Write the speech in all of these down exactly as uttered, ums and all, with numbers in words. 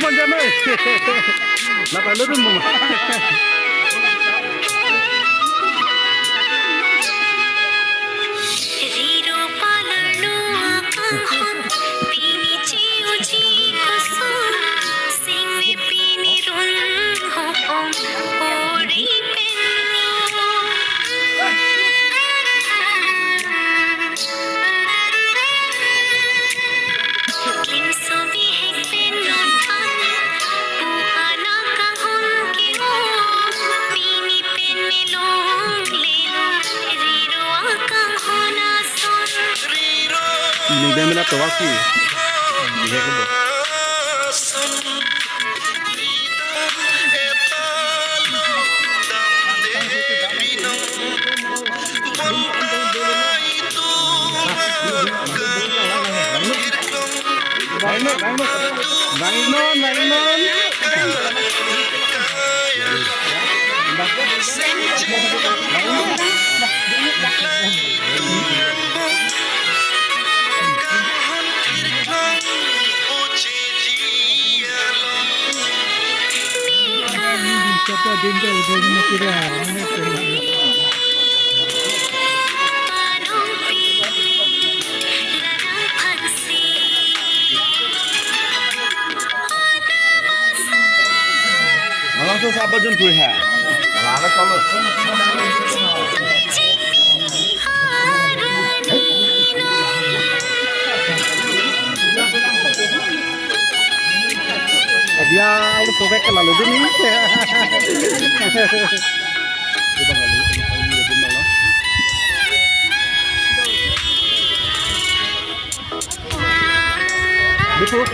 Panjang noi. Lapalo dun mama. Riro palarlo akanghon, pini che-oji koson, singve pini run hopong, ori penlo. Klimso bihek pen nonpan, pu-an akanghon ke-o, pini pen me longle, riro akanghon ason. Ningde mena towa si. Bihek lo. Langsung sapa jun tuh ha? Lama kalau. Dia harus sobek ke lalu dulu. Betul.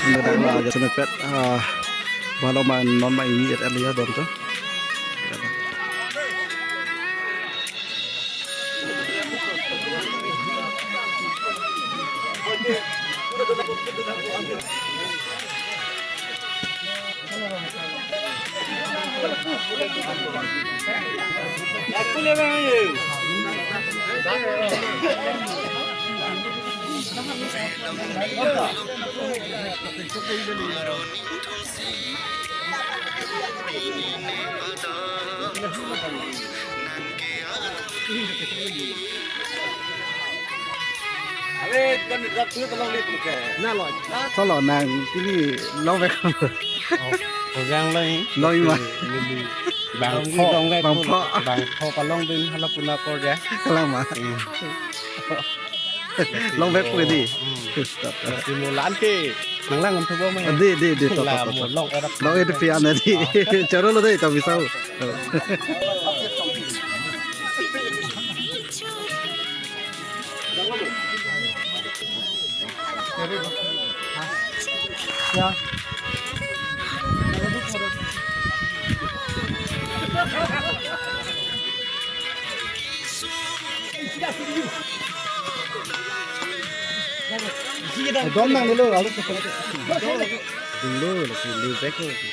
Anda dah lah aja semepet. Ah, malam main non main ini at Elia don tuh. Solo nang pini lobek. Ojang loi. Loi ma. Bangpho. Bangpho. Bangpho palong din hala puna por ya. Lama. Hmm. Lobek pwede. Hmm. Simulan ke. Nang lang am thubo mai. Di, di, di, to, to, to, to. Long era. Long era pian di. Choro lo dei, to bisa. Ya. Dom nang dulu, lalu ke sana. Dulu, lagi lebek lagi.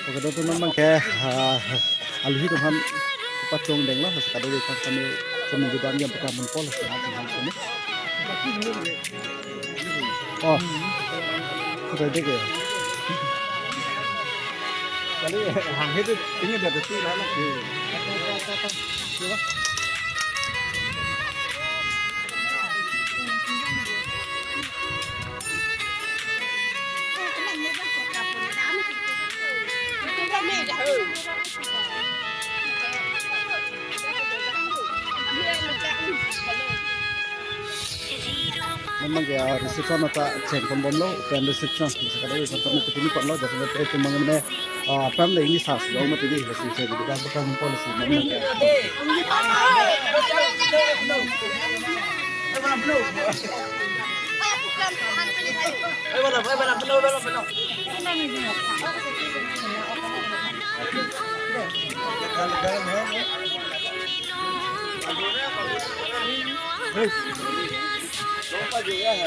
Oke, datu non abang ke, ah, aluhi atum aphan patong denglo, kadokave aphan kami, kami kemudian yang pertama pol, setengah jam kami. Oh, sudah deh ya. Kali hang itu tinggal di atas sih, lama sih. Memang ya reception ata cheng pon bomlo, pen reception bisa kada reception itu pini pon lo, jadi itu memang ini, ah, pam le ini sas lo mati di reception itu kan bukan polisi memang ya.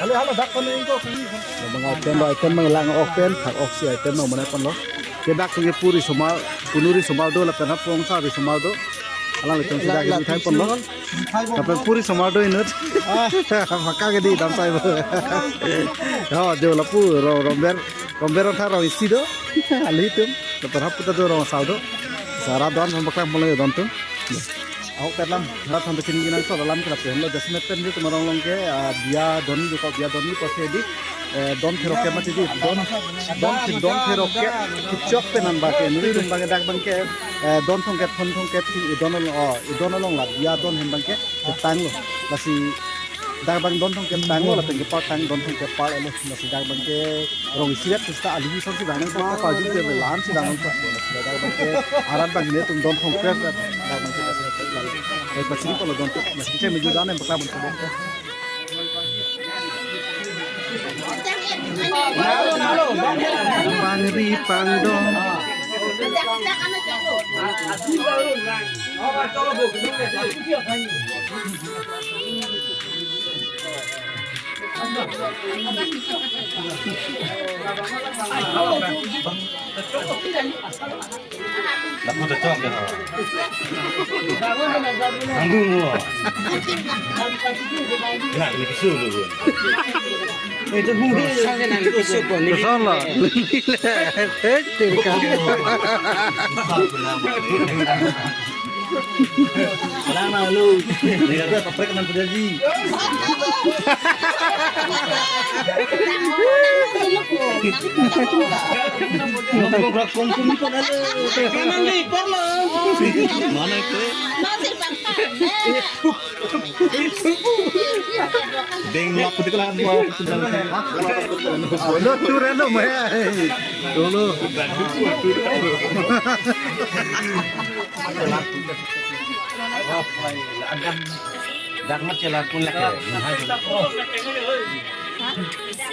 Halo, halo, dak kono ingko. Bang item, bang item bang lang ok pen, thak ok si item bang mana pon lo. Ke dak ke puri somar, punuri somar do lapen ha pongsa ri somar do. Alang le chong si dak ke mithai pon lo. Lapen puri somar do inut. Ah. Maka ke di dam sai bo. Yo, jo lapu ro romber, romber thar ro isi do. Alitum. Lapen ha puta do ro sao do. Sara don sam paklang pon lo don tum. Ahok pen lam, rat han pen kini nangso alam kena pen lo, jasemet pen di tum arong along ke, ah, biya donni jo ko, biya donni ko se di, eh, don therok ke mati di, don, don si don therok ke, kechok pen an ba ke, nuri tum bang dak bang ke, eh, don thong ke, thon thong ke, si don along, oh, i don along la, biya don hem bang ke, ketang lo, lasi, dak bang don thong ke tang lo, lapen ke par tang don thong ke par lo, lasi dak bang ke, rong isi vet sista ali hi son si dang nang pa pa jin te lan si dang nang pa. Dak bang ke arat bang ne tum don thong kre dak bang ke dak bang ke. Eh, pachiri palo don thong. Mas kita meju dan yang pertama. Pangri pangdon. Lapu ta chok ya. Nangdung mo. Ya, ini kisu lu. Itu mungkin. Sana nang kisu ko ni. Sana. Eh, terika. Lama lu. Dia ada paprek enam puluh ji. Nongkrong krak kongkung ni pon ada. Kanan ni, parlo. Mana itu? Deng lak putih kelam. Lo turan lo maya. Dulu. Dak mat chelar pun lek.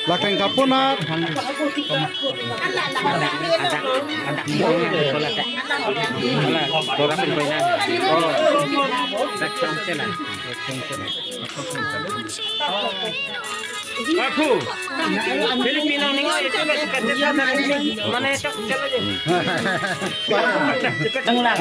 Lakeng kapun at. Adak, adak, adak. Wala, orang pun pernah. Dak chong chelar. Aku. Filipino ni ko, itu na si kante sa na ni. Mana itu? Chalo je. Tenglang.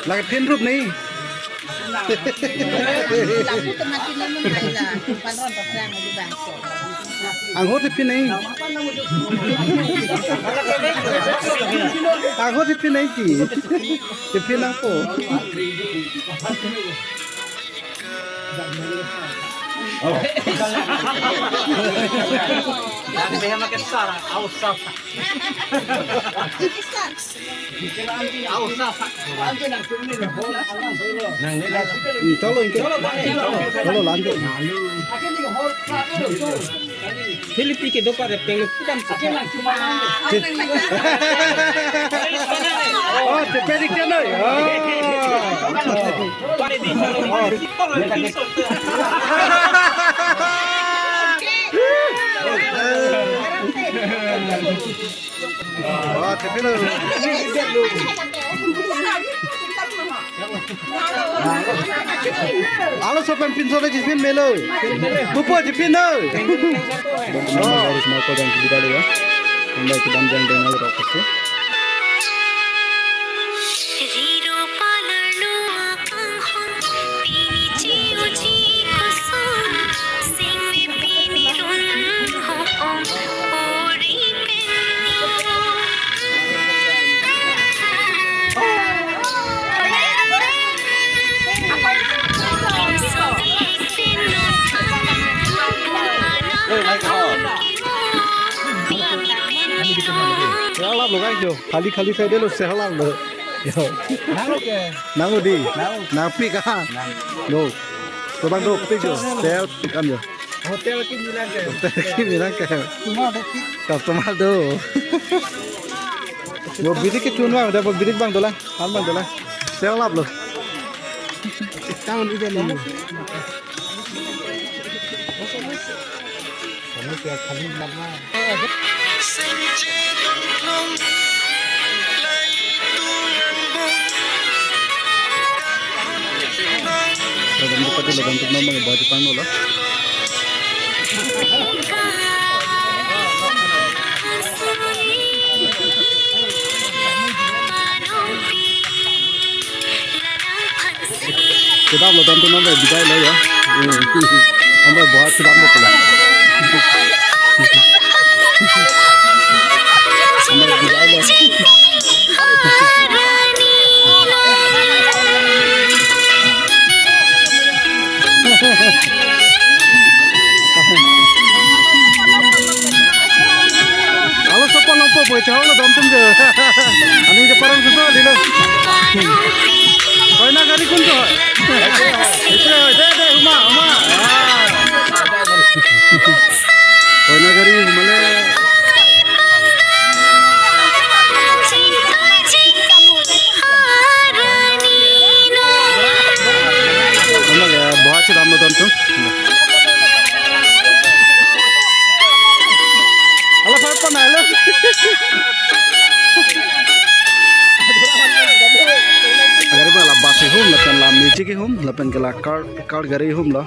Lagi pin rup ni. Anghot si pin nai. Anghot si pin nai ti. Si pin nangpo. Chalo, chalo, lanjut. Philippi ke dopa de penglo pudam sa. Oh, cepedik channel. Oh. Oh, cepedik. Alo sopen pinso de chipin melo. Pupo chipin no. Harus mau kau dan tidak ya. Kembali ke dan yang dengan rokok sih. Sehalap lo guys, yo. Khali khali sai de lo, sehalap lo. Yo. Nang lo ke? Nang lo di. Nang. Nang pi ka? Nang. Lo. Kobang do, kopi jo. Sel, kan jo. Hotel kimi lang ke. Hotel kimi lang ke. Cuma ada ki. Customer do. Bo biri kechun bang, dah bo biri bang dolang, han bang dolang. Sel lap lo. Tahun ini nih. Kami tiap kali lama. Lagam tu pati lagam tu memang baca pang lo. Kedam lo, dam tu non bidai lo ya. Hmm. Ambai buat kedam lo pula. Ambai bidai lo. Alo sopan longpo boy chahong lo dam tum je. Ani je parang susu lilo. Koina gari kun to. Ipre, de, de, huma, huma. Ah. Koina gari humale. Huma le, buat si dam lo dam tum. Ala phai pa nai lo. Gari ba la bus hum, lapen la magic hum, lapen ke la car, car gari hum lo.